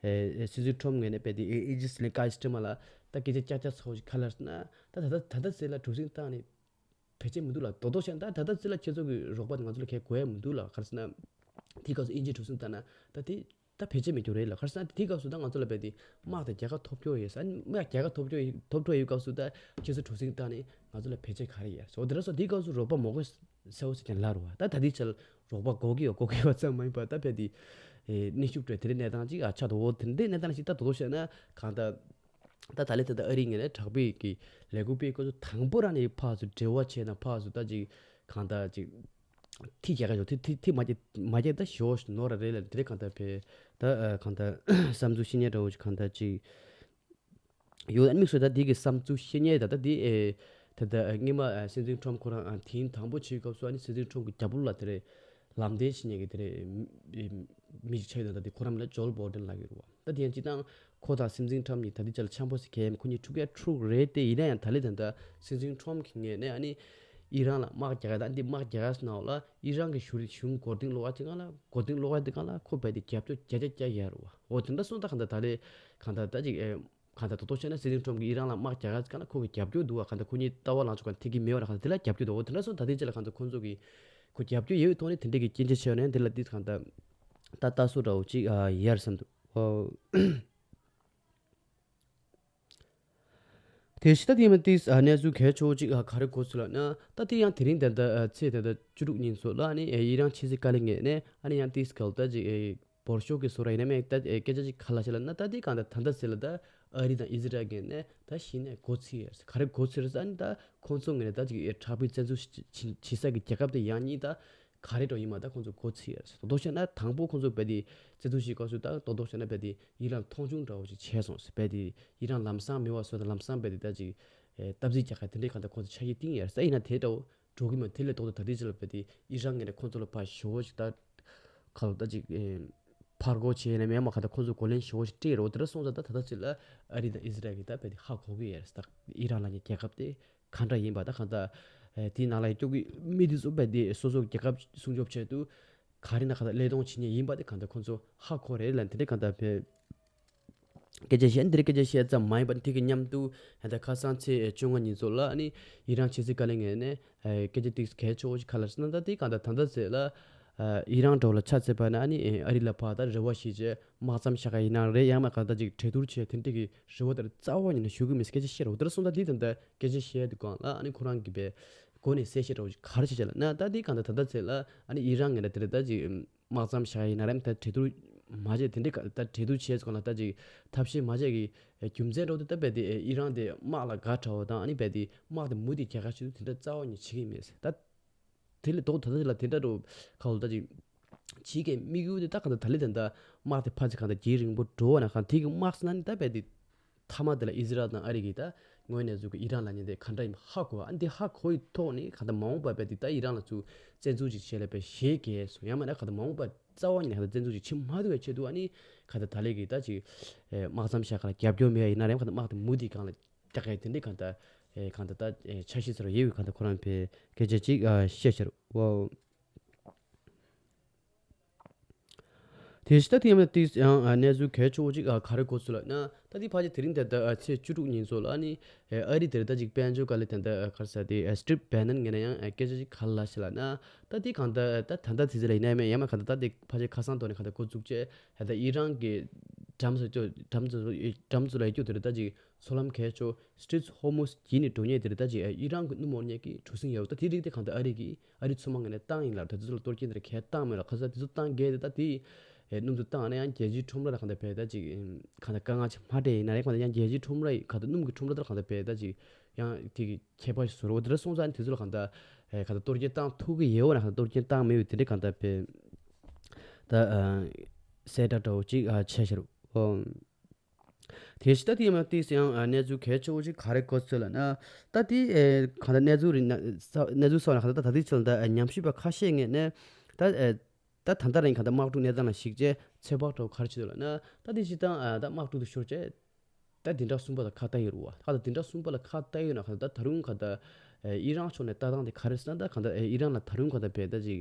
སྲིད་འཛིན་ཊམ་ངོས་ནས་རྦད་དེ་དབྱིན་ཇི་ཟི་ལིང་ཀའི་སི་ཊར་མ་ལ་ད་སྐད་ཆ་ཀྱག་ཀྱག་ཚ་པོ་ཞིག་ག་རེ་ལབ་ཟེར་ན། ད་ད་ད་ད་ད་ཟེར་ལ་གྲུ་གཟིངས་བཏང་ནས། བེད་སྤྱད་མི་འདུག་ལ། དོ་དོ་བྱས་ན་ད་ད་ལྟ་ཅི་ལ་ཁྱེད་ཚོ་གི་རོགས་པ་དེ་ང་ཚོ་ལ་གལ་དགོས་ཡ་མི་འདུག་ལ། ག་རེ་ཟེར་ན། དེའི་སྐབས་སུ་དབྱིན་ཇིའི་གྲུ་གཟིངས་བཏང་ན་ད་དེ་ད་བེད་སྤྱད་མི་རྒྱུ་རེད་ལ། ག་རེ་ཟེར་ན་དེའི་སྐབས་སུ་ད་ང་ཚོ་ལ་རྦད་དེ་དམག་དང་རྒྱལ་ཁ་ཐོབ་རྒྱུ་ཡོད་ས། དམག་རྒྱལ་ཁ་ཐོབ་རྒྱུ་ཡོད་ཐོབ་འགྲོ་ཡོད་སྐབས་སུ་ད་ཁྱེད་ཚོ་གྲུ་གཟིངས་བཏང་ནས་ང་ཚོ་ལ་བེད་སྤྱད་ག་རེ་ཡོད་ཟེར། འོ་དེ་འདྲ་སོང་དེའི་སྐབས་སུ་རོགས་པ་མ་དགོས་ཟེར་བ་ཟེར་ཀྱང་ལབ་རེད་བ། ད་ད་དེའི་ཆར་རོགས་པ་དགོས་ཀྱི་ཡོད་དགོས་ཀྱི་ཡོད་ཙམ་མ་ཡིན་པ་ད་རྦད་དེ་ཨེ་གནོན་ཤུགས་སྤྲད་དེ་འདྲའི་གནས་སྟངས་ཅིག་ཨ་ཆགས་འདུག་འོ་དེ་འདྲའི་གནས་སྟངས་ཤིག་ད་དོ་དོ་བྱས་ན་གང་ལྟར། ད་ད་ལེ་ད་ད་ཨ་རི་ངོས་ནས་དྲག་པོའི་གི་ལས་འགུལ་སྤེལ་སྐབས་སུ་དང་པོ་རང་ནས་ཕར་ཚུར་འབྲེལ་བ་བྱས་ན་ཕར་ཚུར་ད་ཅིག་གང་ལྟར་ཅིག་ཐི་རྒྱག་ག་ཞོག་ཐི་ཐི་ཐི་མ་རྒྱག་མ་རྒྱག་ད་ཞོག་ནོར་ར་རེད་ལ། དེ་རེད་གང་ལྟར་བས་ད་གང་ལྟར་བསམ་ཚུལ་བཤད་ཉན་འདྲ་བོ་ཞིག་གང་ལྟར་ཅིག་ཡོད། དམིགས་སུ་ད་དེ་གི་བསམ་ཚུལ་བཤད་ཉན་ད་ད་དེ་ཨེ་ད་ད་སྔོན་མ་སྲིད་འཛིན་ཊམ་ཁོ་རང་དེང་དང་པོ་བྱེད་སྐབས་སུ་ཨ་ནི་སྲིད་འཛིན་ཊམ་གི་རྒྱབ་ལོགས་ལ་དེ་རེད། ལམ་སྟོན་བྱེད་མཁན་གྱི་དེ་རེད། མི་ཞིག་ཆགས་ཡོད་ན་ད་དེ་ཁོ་རང་མིང་ལ་ཇོལ་བྷོ་ལྡན་ལབ་ཀྱི་རེད་བ། ད་དེ་ཡང་སྤྱིར་བཏང་ཁོ་དང་སྲིད་འཛིན་ཊམ་གཉིས་ད་ལྟའི་ཆར་ལ་འཆམ་པོ་ཞིག་གས་ཡིན། ཁོ་གཉིས་ཕྲུ་གུ་ཡང་ཕྲུ་གུ་རེད་དེ། ཡིན་ན་ཡང་ད་ལྟའི་ད་ལྟ་སྲིད་འཛིན་ཊམ་གྱི་ངོས་ནས་ཨ་ནི་ཨི་རན་ལ་དམག་རྒྱག་ཡ་ད་འདི་དམག་རྒྱག་ཡ་ཟེར་ནའང་ལ་ཨི་རན་གྱི་གཞུང་གཞུང་མགོ་རྟིང་སློག་ཡ་དེ་གང་ལ་མགོ་རྟིང་སློག་ཡ་དེ་གང་ལ་ཁོ་རྦད་དེ་རྒྱབ་སྐྱོར་རྒྱ་རྒྱ་རྒྱག་ཡ་རེད་བ། འོ་དེ་འདྲ་སོང་ད་གང་ལྟར་ད་ལྟའི་གང་ལྟར་ད་ཅིག་ཨེ། གང་ལྟར་དོ་དོ་བྱས་ན་སྲིད་འཛིན་ཊམ་གྱིས་ཨི་རན་ལ་དམག་རྒྱག་ཡ་ཟེར་ག་ལ་ཁོ་གི་རྒྱབ་སྐྱོར་འདུག་བ། གང་ལྟར་ཁོ་གཉིས་ལྟ་བ་ལངས་ཕྱོགས་གང་ཐིག་གི་མེད་བ་ར། གང་ལྟར་དེ་ལ་རྒྱབ་སྐྱོར་འདུག་འོ་དེ་འདྲ་སོང་ད་ལྟའི་ཆ་ལ་གང་ལྟར་ཁོ་ཚོ་གིས་ཁོ་རྒྱབ་སྐྱོར་ཡོད་པའི་ཐོག་ནས་དེ་འདྲ་གི་སྐྱོན་བརྗོད་བྱས་ཡོད་ན་དེ་ལ་དེ་གང་ལྟར་ད་ལྟ་སོ་འདྲ་བོ་ཅིག་ཨ་ཡར་བསམ་འདུག་འོ། དེ་ཕྱི་ད་དེ་མ་ཏིས་ཨ་གནས་ཚུལ་གལ་ཆེ་བོ་ཅིག་ཨ་ག་རེ་གོ་སོང་ལབ་ན། ད་དེ་ཡང་དེ་རིང་ད་ལྟ་ཨ་ཚེས་ད་ལྟ་བཅུ་དྲུག་ཉིན་ཚོ་ལ་ཨ་ནི་ཨེ་ཨི་རན་ཕྱི་སྲིད་བཀའ་བློན་ངོས་ནས་ཨ་ནི་ཡང་ཏིས་གལ་ད་ཅིག་ཨེ་འབོར་ཤོག་གི་བཟོ་འདྲ་ཡིན་ན་མེད་ད་ཨེ་སྐད་ཆ་ཅིག་ག་ལབ་ཤག་ལབ་ན། ད་དེ་གང་ལྟར་ད་ལྟ་ཟེར་ལ་ད་ཨ་རི་དང་ཨི་ཟི་རལ་ངོས་ནས་ད་གཞི་ནས་མགོ་ཚོས་ཡོད་ཟེར། ག་རེ་མགོ་ཚོས་རེད་ཟེར། ཨ་ནི་ད་ཁོང་ཚོ་ངོས་ནས་ད་ཅིག་ཨེ་དྲག་པོའི་བཙན་འཛུལ་བྱེད་བྱེད་བྱེད་ས་གི་རྒྱལ་ཁབ་དེ་ཡང་སྙིང་ད་ག་རེ་འདྲ་ཡིན་མ་ད་ཁོང་ཚོ་མགོ་ཚོས་ཡོད་ཟེར། དོ་དོ་བྱས་ན་དང་པོ་ཁོང་ཚོ་རྦད་དེ་བཙན་འཛུལ་བྱེད་སྐབས་སུ་ད་དོ་དོ་བྱས་ན་རྦད་དེ་ཨི་རན་མཐོང་ཆུང་འདྲ་བོ་ཞིག་བྱས་སོང་ཟེར། རྦད་དེ་ཨི་རན་ལམ་སང་མི་བ་སོ་ད་ལམ་སང་རྦད་དེ་ད་ཅིག་ཨེ་སྟབས་གཅིག་རྒྱག་ག་དེ་འདྲའི་གང་ལྟར་ཁོང་ཚོ་ཆ་ཤས་བཏིང་ཡོད་ཟེར། ཡིན་ན་དེ་འདྲ་བོ་འགྲོ་གི་མ་དེ་ལས་ལྡོག་ཏུ་ད་ལྟའི་ཆ་ལ་རྦད་དེ་ཨི་རན་ངོས་ནས་ཁོང་ཚོ་ལ་ཕར་ཞེ་པོ་ཞིག་ད་ཁ་ལོ་ད་ཅིག་ཨེ་ཕར་རྒོལ་བྱས་ཡིན་ན་མེད་མ་གང་ལྟར་ཁོང་ཚོ་རྒོལ་ལན་ཞེ་པོ་ཞིག་སྤྲད་རོགས། དེ་འདྲ་སོང་ཙང་ད་ད་ལྟ་ཅིག་ལ་ཨ་རི་དང་ཨི་ཟི་རལ་གྱིས་ད་རྦད་དེ་ཧ་གོ་གི་ཡོད་ཟེར། ད་ཨི་རན་ལབ་མཁན་རྒྱལ་ཁབ་དེ་ག་འདྲ་ཡིན་པ་ད་གང་ལྟར་ཨེ་དེའི་ནང་ལ་ཡོད་ཀྱི་མི་དེ་ཚོ་རྦད་དེ་སོ་སོ་རྒྱལ་ཁབ་སྲུང་སྐྱོབ་ཆེད་དུ་ག་རེ་ན་གང་ལྟར་བློས་གཏོང་བྱེད་མཁན་ཡིན་པ་དེ་གང་ལྟར་ཁོང་ཚོ་ཧ་གོ་རེད་ལབ། དེ་འདྲའི་གང་ལྟར་བས་སྐད་ཆ་བཤད་འདིར་སྐད་ཆ་བཤད་ཙམ་མ་ཡིན་པར་དེ་གི་མཉམ་དུ་ད་ལྟ་ཁ་སང་ཚེས་བཅོ་ལྔ་ཉིན་ཚོ་ལ་ཨ་ནི་ཨི་རན་ཕྱི་སྲིད་བཀའ་བློན་ངོས་ནས་ཨ་སྐད་ཆ་ཏིག་གལ་ཆེ་བོ་ཞིག་ག་ལ་ཟེར་ན། ད་དེ་གང་ལྟར་ད་ལྟ་ཟེར་ལ་ཨ་ཨི་རན་འདྲ་བོ་ལ་ཆ་མཚོན་པ་ན་ཨ་ནི་ཨ་རི་ལ་ཕར་ད་རེ་བ་བཞེས་བྱས་དམག་མཚམས་བཞག་ག་ཡིན་ན་རེད། ཡང་མ་གང་ལྟར་ཅིག་གྲོས་བསྡུར་བྱས་དེ་འདྲ་གི་རེ་བ་དེར་རྩ་བ་ཉིད་ནས་ཞུ་གི་མེད་ཟེར་སྐད་ཆ་བཤད་རོགས། དེར་སོང་ད་དེ་དེ་འདྲ་སྐད་ཆ་བཤད་དུས་སྒང་ལ་ཨ་ནི་ཁོ་རང་གི་བས་ སྒོ་ནས་གསལ་བཤད་འདྲ་བོ་ཞིག་ག་རེ་བྱས་བྱས་ལབ་ན། ད་དེ་གང་ལྟར་ད་ལྟ་ཚེ་ལ་ཨ་ནི་ཨི་རན་ངོས་ནས་དེ་རེད་ད་ཅིག་དམག་མཚམས་བཞག་ཡིན་ན་རེད། ད་གྲོས་བསྡུར་མ་བྱས། དེ་འདྲའི་ད་གྲོས་བསྡུར་བྱས་སོང་ལ་ད་ཅིག་ཐབས་ཤེས་མ་བྱས་ཀྱི་རྒྱུ་མཚན་འདྲ་བོ་དེ། ད་རྦད་དེ་ཨི་རན་དེ་དམག་ལ་དགའ་དྲགས་པ་དང་། ཨ་ནི་རྦད་དེ་དམག་དེ་མུ་མཐུད་རྒྱག་ག་བྱེད་དུས་དེ་འདྲ་རྩ་བ་ཉིད་བྱེད་ཀྱི་མེད་ཟེར། ད་དེ་ལས་ལྡོག་ད་ལྟ་དེ་ལ་དེ་འདྲ་འདྲ་བོ་ག་ལ་ད་ཅིག་བྱེད་ཀྱི་དམིགས་ཡུལ་དེ། ད་གང་ལྟར་ད་ལས་དེ་འདྲ་དམག་དེ་ཕལ་ཆེར་གང་ལྟར་རྒྱུན་རིང་པོ་འགྲོ་བ་ན། གང་དེ་གི་དམག་ཟེར་ན་ནི་ད་རྦད་དེ་མཐའ་མ་དེ་ལ་ཨི་ཟི་རལ་དང་ཨ་རི་གིས་ད་དངོས་གནས་ཚུལ་གྱི་ཨི་རན་ལབ་མཁན་དེ་ག་འདྲ་ཡིན་ཧ་གོ་བ། ཨ་ནི་དེ་ཧ་གོ་ཡི་ཐོག་ནས་གང་ལྟར་མ་འོངས་པར་རྦད་དེ་ད་ཨི་རན་ལ་ཚུར་བཙན་འཛུལ་ཅིག་བྱས་ལ་རྦད་ཞེད་སྐྱེས་སོང་། ཡང་མིན་ན་གང་ལྟར་མ་འོངས་པར་རྩ་བ་ཉིད་ནས་གང་ལྟར་བཙན་འཛུལ་ཅིག་བྱེད་མ་ཐུབ་པའི་ཆེད་དུ། ཨ་ནི་གང་ལྟར་ད་ལས་ཀྱིས་ད་ཅིག་ཨེ་དམག་མཚམས་བཞག་ག་ལ་རྒྱབ་སྐྱོར་མེད་པ་ཡིན་ན་རེད། གང་ལྟར་དམག་དེ་མུ་མཐུད་སྒང་ལ་རྒྱག་གི་དེ་འདྲའི་གང་ལྟར་ཨེ་གང་ལྟར་ད་ཨེ་འཆར་གཞི་ཚོར་ཡོད་པའི་གང་ལྟར་ཁོ་རང་པས་སྐད་ཆ་ཅིག་ཨ་བཤད་ཤར་བ། དེ་བཞིན་ད་དེ་ཡང་དེ་ཡང་གནས་ཚུལ་གལ་ཆེ་བོ་ཅིག་ག་རེ་གོ་ཚུལ་ལབ་ན། ད་དེ་ཕལ་ཆེར་དེ་རིང་དེ་ད་ཚེས་བཅུ་དྲུག་ཉིན་ཚོ་ལ་ནི་ཨ་རི་དེར་ད་ཅིག་དཔལ་འབྱོར་དཀའ་ལས་དེ་འདྲ་ག་རེ་ཟེར་དེ་སི་ཊིབ་བྷེ་ནན་ངོས་ནས་ཡང་སྐད་ཆ་ཅིག་ག་རེ་ལབ་ཤག་ལབ་ན། ད་དེ་གང་ལྟར་ད་ད་ལྟ་དེ་ཚོ་ལ་ཡིན་ན་མིན་ཡང་མ་གང་ལྟར་ད་དེ་ཕལ་ཆེར་ཁ་སང་ཐོག་ནས་གང་ལྟར་འགོ་བཙུགས་བྱས། ད་ལྟ་ཨི་རན་གྱི་འགྲམ་ཚོ་འགྲམ་ཚོ་འགྲམ་ཚོ་ལ་ཡོད་རྒྱུ་དེ་རེད། ད་ཅིག་མཚོ་ལམ་གལ་ཆེ་སི་ཊིཊ་ཧོར་མུ་ཛི་བརྒྱུད་ནས་འགྲོ་མཁན་དེ་རེད། ད་ཅིག་ཨི་རན་གྱི་སྣུམ་དབོར་མཁན་གྱི་གྲུ་གཟིངས་ཡོད་རེད། ད་དེ་རིགས་དེ་གང་ལྟར་ཨ་རི་གིས་ཨ་རིའི་མཚོ་དམག་ངོས་ནས་བཏང་ཡིན་ལབ། ད་དེ་ཚོ་ལ་གཏོར་སྐྱོན་དེ་འདྲ་གང་ཡང་བཏང་མེད་ལབ། ཁ་སང་དེ་ཚོ་བཏང་གལ་ཏེ་ད་དེ་ཨེ་སྣུམ་དེ་བཏང་ན་ཡང་རྒྱལ་སྤྱིའི་ཁྲོམ་ར་ལ་གང་ལྟར་བས་ད་ཅིག་ཨེམ་གང་ལྟར་དཀའ་ངལ་ཅིག་མ་འཕྲད་ཡིན་ན་རེད། གང་ལྟར་ཡང་རྒྱལ་སྤྱིའི་ཁྲོམ་ར་ཡི་གང་ལྟར་སྣུམ་གྱི་ཁྲོམ་ར་དེ་ལ་གང་ལྟར་བས་ད་ཅིག་ཡང་དེ་གི་ཁྱད་པར་ཞིག་བཟོ་རོགས། དེ་འདྲ་སོང་ཙང་ནི་དེ་ཚོ་ལ་གང་ལྟར་ཨེ་གང་ལྟར་གཏོར་སྐྱོན་བཏང་ཐུབ་ཀྱི་ཡོད་ན། གང་ལྟར་གཏོར་སྐྱོན་བཏང་མེད་པའི་དེ་འདྲ་གང་ལྟར་བས་ད་ཨ་གསལ་བསྒྲགས་འདྲ་བོ་ཅིག་ཨ་བྱས་ཤར་བ། དེ་བཞིན་ད་དེ་ཡང་དེ་ཡང་གནས་ཚུལ་གལ་ཆེ་བོ་ཞིག་ག་རེ་གོ་ཚུལ་ལབ་ན། ད་དེ་ཨེ་གང་ལྟར་གནས་ཚུལ་རིགས་ན་ས་གནས་ཚུལ་སོགས་ལ་གང་ལྟར་ད་ད་ལྟའི་ཆར་ད་ཉམས་ཞིབ་པ་ཁ་ཤས་ངོས་ནས་ད་ཨེ་ད་ད་ལྟ་རིང་གང་ལྟར་དམག་འཁྲུག་གནས་སྟངས་ལ་གཞིགས་བྱས་ཚོད་དཔག་འདྲ་བོ་ག་རེ་བྱེད་འདུག་ལབ་ན། ད་དེ་སྤྱིར་བཏང་ཨ་ད་དམག་འཁྲུག་དེ་ཤོར་བྱས་ད་དེ་འདྲ་གསུམ་པ་ལ་ཁ་གཏད་ཡོད་རེད་བ། ད་ད་དེ་འདྲ་གསུམ་པ་ལ་ཁ་གཏད་ཡོད་ན་གང་ལྟར་ད་ད་རུང་གང་ལྟར་ཨེ་ཨི་རན་ཕྱོགས་ནས་ལྟ་སྟངས་དེ་ག་རེ་ཟེར་ན། ད་གང་ལྟར་ཨེ་ཨི་རན་ལ་ད་རུང་གང་ལྟར་བས་ད་ཅིག་